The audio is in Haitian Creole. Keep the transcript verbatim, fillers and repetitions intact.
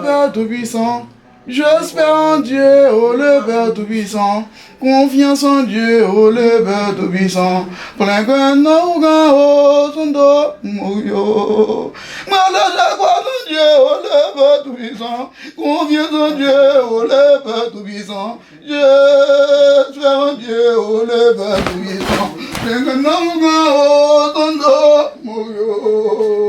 Père Tout-Puissant, j'espère en Dieu, oh le Père Tout-Puissant. Confiance en Dieu, oh le Père Tout-Puissant. Plen grenn nan ougan, oh Santo Morio. Mwen lage kwa nan Dye, oh le Père Tout-Puissant. Confiance en Dieu, oh le Père Tout-Puissant. J'espère en Dieu, oh le Père Tout-Puissant. Plen grenn nan ougan, oh Santo Morio.